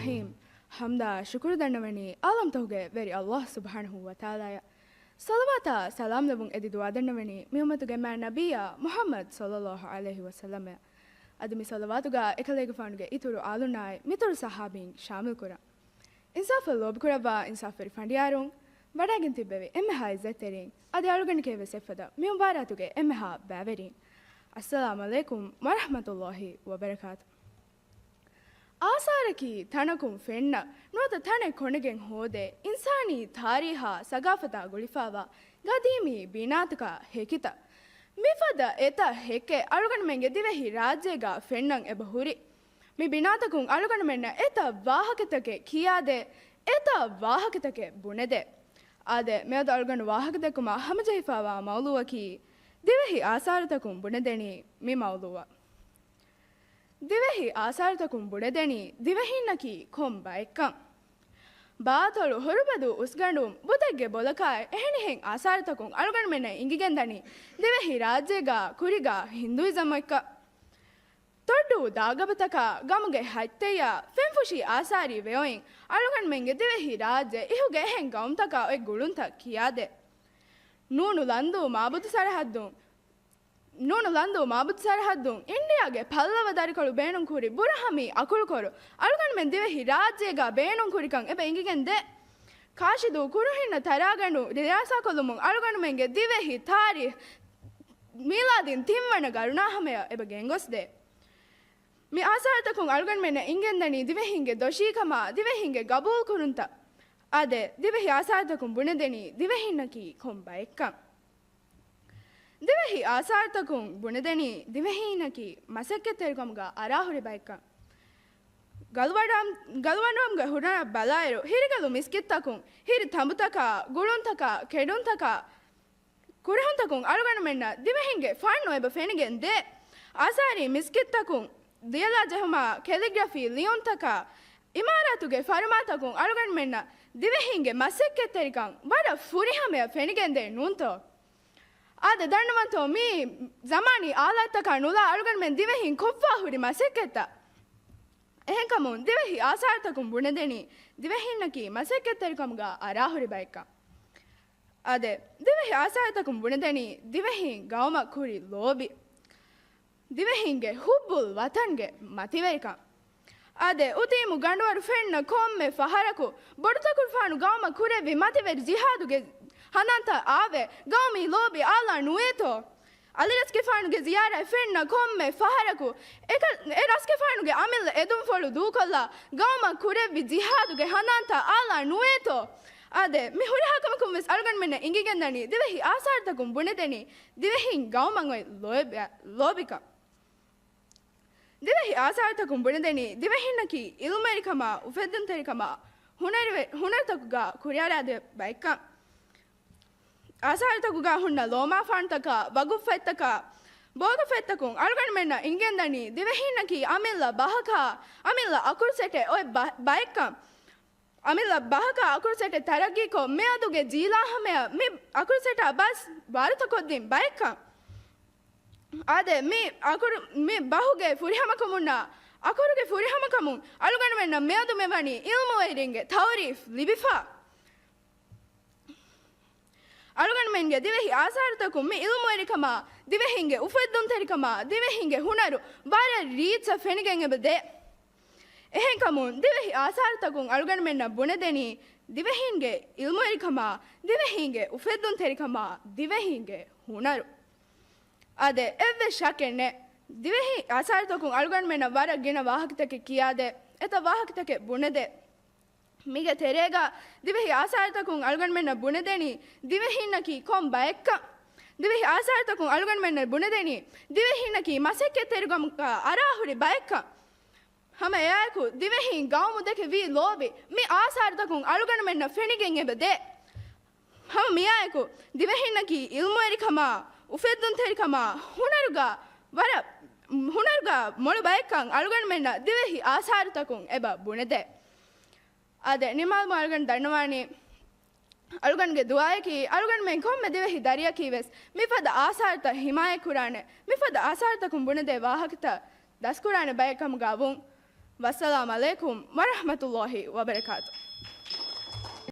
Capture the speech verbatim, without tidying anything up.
ރަޙީމް. ޙަމްދާ ޝުކުރު ދަންނަވަނީ ޢާލަމްތަކުގެ ވެރި ﷲ ސުބްޙާނަހޫ ވަތަޢާލާއަށް. ޞަލަވާތާ ސަލާމް ލެއްވުން އެދި ދުޢާ ދަންނަވަނީ މި އުއްމަތުގެ މާތް ނަބިއްޔާ މުޙައްމަދު ޞައްލައްލާހު ޢަލައިހި ވަސައްލަމަށް. އަދި މި ޞަލަވާތުގަ އެކަލޭގެފާނުގެ އިތުރު އާލުންނާއި މިތުރު ޞަޙާބީން ޝާމިލް ކުރަން. އިންސާފަށް ލޯބިކުރައްވާ އިންސާފުވެރި ފަނޑިޔާރުން، ވަޑައިގެން ތިއްބެވި އެންމެހާ އިއްޒަތްތެރިން، އަދި އަޅުގަނޑުގެ ވެސް އެއްފަދަ މި މުބާރާތުގެ އެންމެހާ ބައިވެރިން. އައްސަލާމް ޢަލައިކުމް ވަރަޙްމަތުﷲ ވަބަރަކާތު. އާސާރަކީ ތަނަކުން ފެންނަ، ނުވަތަ ތަނެއް ކޮނޑެގެން ހޯދޭ، އިންސާނީ ތާރީހާ ސަގާފަތާ ގުޅިފާވާ ގަދީމީ ބިނާތަކާ ހެކިތައް. މިފަދަ އެތައް ހެކެއް އަޅުގަނޑުމެންގެ ދިވެހި ރާއްޖޭގާ ފެންނަން އެބަ ހުރި. މި ބިނާތަކުން އަޅުގަނޑުމެންނަށް އެތައް ވާހަކަތަކެއް ކިޔާދޭ، އެތައް ވާހަކަތަކެއް ބުނެދޭ. އާދެ، މިއަދު އަޅުގަނޑު ވާހަކަދެއްކުމަށް ހަމަޖެހިފާވާ މައުޟޫޢަކީ، ދިވެހި އާސާރުތަކުން ބުނެދެނީ މި މައުޟޫޢަށް. ދިވެހި އާސާރުތަކުން ބުނެދެނީ ދިވެހީންނަކީ ކޮން ބައެއްކަން. ބާތޮޅު، ހުރުބަދޫ، އުސްގަނޑު، ބުދެއްގެ ބޮލަކާއި އެހެނިހެން އާސާރުތަކުން އަޅުގަނޑުމެންނަށް އިނގިގެންދަނީ ދިވެހި ރާއްޖޭގާ ކުރިގާ ހިންދޫއިޒަމްއެއްކަން. ތޮއްޑޫ ދާގަބަތަކާ، ގަމުގެ ހަތްތެއްޔާ، ފެންފުށި އާސާރީ ވެއޮތް އަޅުގަނޑުމެންގެ ދިވެހި ރާއްޖެ އިހުގެ އެހެން ގައުމުތަކާ އޮތް ގުޅުންތައް ކިޔާދޭ. ނޫނު ލަންދޫ މާބުދު ސަރަހައްދުން، ނޫނު ލަންދޫ މާބުދު ސަރަހައްދުން އިންޑިއާގެ ޕައްލަވަ ދަރިކޮޅު ބޭނުންކުރި ބުރަހަމީ އަކުޅުކޮރު އަޅުގަނޑުމެން ދިވެހި ރާއްޖޭގާ ބޭނުންކުރިކަން އެބަ އިނގިގެން ދޭ. ކާށިދޫ ކުރުހިންނަ ތަރާގަނޑު ދިރާސާކޮށްލުމުން އަޅުގަނޑުމެންގެ ދިވެހި ތާރީޚް މީލާދީން ތިންވަނަ ގަރުނާ ހަމަޔަށް އެބަ ގެންގޮސްދޭ. މި އާސާރުތަކުން އަޅުގަނޑުމެންނަށް އިނގެންދަނީ ދިވެހީންގެ ދޮށީކަމާ، ދިވެހީންގެ ގަބޫލުކުރުންތައް. އާދެ، ދިވެހި އާސާރުތަކުން ބުނެދެނީ ދިވެހީންނަކީ ކޮން ބައެއްކަން. ދިވެހި އާސާރުތަކުން ބުނެދެނީ ދިވެހީންނަކީ މަސައްކަތްތެރިކަމުގަ އަރާހުރި ބައެއްކަން. ގަލުވަޑަމް-، ގަލުވަޑަމްގެ ހުރަނަށް ބަލާއިރު، ހިރިގަލު މިސްކިތްތަކުން، ހިރި ތަނބުތަކާ، ގުޅުންތަކާ، ކެޑުންތަކާ، ކުރެހުންތަކުން އަޅުގަނޑުމެންނަށް ދިވެހިންގެ ފަންނު އެބަ ފެނިގެން ދޭ. އާސާރީ މިސްކިތްތަކުން، ދިޔަލާ ޖެހުމާ، ކެލިގްރަފީ ލިޔުންތަކާ، އިމާރާތުގެ ފަރުމާތަކުން އަޅުގަނޑުމެންނަށް ދިވެހިންގެ މަސައްކަތްތެރިކަން ވަރަށް ފުރިހަމަޔަށް ފެނިގެންދޭ ނޫންތޯ؟ އާދެ، ދަންނަވަންތޯ މީ ޒަމާނީ އާލާތްތަކާ ނުލާ އަޅުގަނޑުމެން ދިވެހިން ކޮށްފާ ހުރި މަސައްކަތްތައް؟ އެހެންކަމުން ދިވެހި އާސާރުތަކުން ބުނެދެނީ ދިވެހީންނަކީ މަސައްކަތްތެރިކަމުގަ އަރާހުރި ބައެއްކަން. އާދެ، ދިވެހި އާސާރުތަކުން ބުނެދެނީ ދިވެހީން ގައުމަށް ކުރި ލޯބި. ދިވެހީންގެ ޙުއްބުލް ވަޠަންގެ މަތިވެރިކަން. އާދެ، އުދީމު ގަނޑުވަރު ފެންނަ ކޮންމެ ފަހަރަކު ބޮޑުތަކުރުފާނު ގައުމަށް ކުރެއްވި މަތިވެރި ޖިހާދުގެ ހަނދާންތައް އާވެ، ގައުމީ ލޯބި އާލާ ނުވޭތޯ؟ އަލިރަސްގެފާނުގެ ޒިޔާރަތް ފެންނަ ކޮންމެ ފަހަރަކު އެކަ-، އެ ރަސްގެފާނުގެ އަމިއްލަ އެދުންފޮޅު ދޫކޮށްލާ، ގައުމަށް ކުރެއްވި ޖިހާދުގެ ހަނދާންތައް އާލާ ނުވޭތޯ؟ އާދެ، މި ހުރިހާ ކަމަކުން ވެސް އަޅުގަނޑުމެންނަށް އިނގިގެންދަނީ ދިވެހި އާސާރުތަކުން ބުނެދެނީ ދިވެހީން ގައުމަށް އޮތް ލޯބި-، ލޯބިކަން. ދިވެހި އާސާރުތަކުން ބުނެދެނީ ދިވެހީންނަކީ އިލްމުވެރިކަމާ، އުފެއްދުންތެރިކަމާ، ހުނަރުވެ-، ހުނަރުތަކުގަ ކުރިއަރާދޭ ބައެއްކަން. އާސާރުތަކުގަ ހުންނަ ލޯމާފާނުތަކާ، ވަގުފް ފަތްތަކާ، ބޯގަ ފަތްތަކުން އަޅުގަނޑުމެންނަށް އިނގެންދަނީ ދިވެހީންނަކީ އަމިއްލަ ބަހަކާ، އަމިއްލަ އަކުރު ސެޓެއް އޮތް ބަ-، ބައެއްކަން. އަމިއްލަ ބަހަކާ އަކުރު ސެޓެއް ތަރައްގީކޮށް، މިއަދުގެ ޖީލާ ހަމަޔަށް މި އަކުރު ސެޓާ ބަސް ވާރުތަކޮށްދިން ބައެއްކަން. އާދެ، މި އަކުރު، މި ބަހުގެ ފުރިހަމަކަމުންނާ އަކުރުގެ ފުރިހަމަކަމުން އަޅުގަނޑުމެންނަށް މިއަދު މިވަނީ އިލްމުވެރިންގެ ތައުރީފް ލިބިފަ. އަޅުގަނޑުމެންގެ ދިވެހި އާސާރުތަކުން މި އިލްމުވެރިކަމާ، ދިވެހިންގެ އުފެއްދުންތެރިކަމާ، ދިވެހިންގެ ހުނަރު ވަރަށް ރީއްޗަށް ފެނިގެން އެބަ ދޭ. އެހެންކަމުން، ދިވެހި އާސާރުތަކުން އަޅުގަނޑުމެންނަށް ބުނެދެނީ ދިވެހީންގެ އިލްމުވެރިކަމާ، ދިވެހީންގެ އުފެއްދުންތެރިކަމާ، ދިވެހީންގެ ހުނަރު. އާދެ، އެއްވެސް ޝައްކެއް ނެތް. ދިވެހި އާސާރުތަކުން އަޅުގަނޑުމެންނަށް ވަރަށް ގިނަ ވާހަކަތަކެއް ކިޔާދޭ، އެތައް ވާހަކަތަކެއް ބުނެދޭ. މީގެ ތެރޭގަ ދިވެހި އާސާރުތަކުން އަޅުގަނޑުމެންނަށް ބުނެދެނީ ދިވެހީންނަކީ ކޮން ބައެއްކަން. ދިވެހި އާސާރުތަކުން އަޅުގަނޑުމެންނަށް ބުނެދެނީ ދިވެހީންނަކީ މަސައްކަތްތެރިކަމަކާ އަރާހުރި ބައެއްކަން. ހަމަ އެއާއެކު ދިވެހީން ގައުމު ދެކެ ވީ ލޯބި މި އާސާރުތަކުން އަޅުގަނޑުމެންނަށް ފެނިގެން އެބަ ދޭ. ހަމަ މިއާއެކު ދިވެހީންނަކީ އިލްމުވެރިކަމާ، އުފެއްދުންތެރިކަމާ، ހުނަރުގަ ވަރަށް، ހުނަރުގަ މޮޅު ބައެއްކަން އަޅުގަނޑުމެންނަށް ދިވެހި އާސާރުތަކުން އެބަ ބުނެދޭ. އާދެ، ނިމާލްމު އަޅުގަނޑު ދަންނަވާނީ، އަޅުގަނޑުގެ ދުޢާއަކީ، އަޅުގަނޑުމެން ކޮންމެ ދިވެހި ދަރިއަކީ ވެސް މިފަދަ އާސާރުތައް ހިމާޔަތްކުރާނެ، މިފަދަ އާސާރުތަކުން ބުނެދޭ ވާހަކަތައް ދަސްކުރާނެ ބައެއް ކަމުގަ ވުން. ވައްސަލާމް ޢަލައިކުމް ވަރަޙްމަތުﷲި ވަބަރަކާތުހު.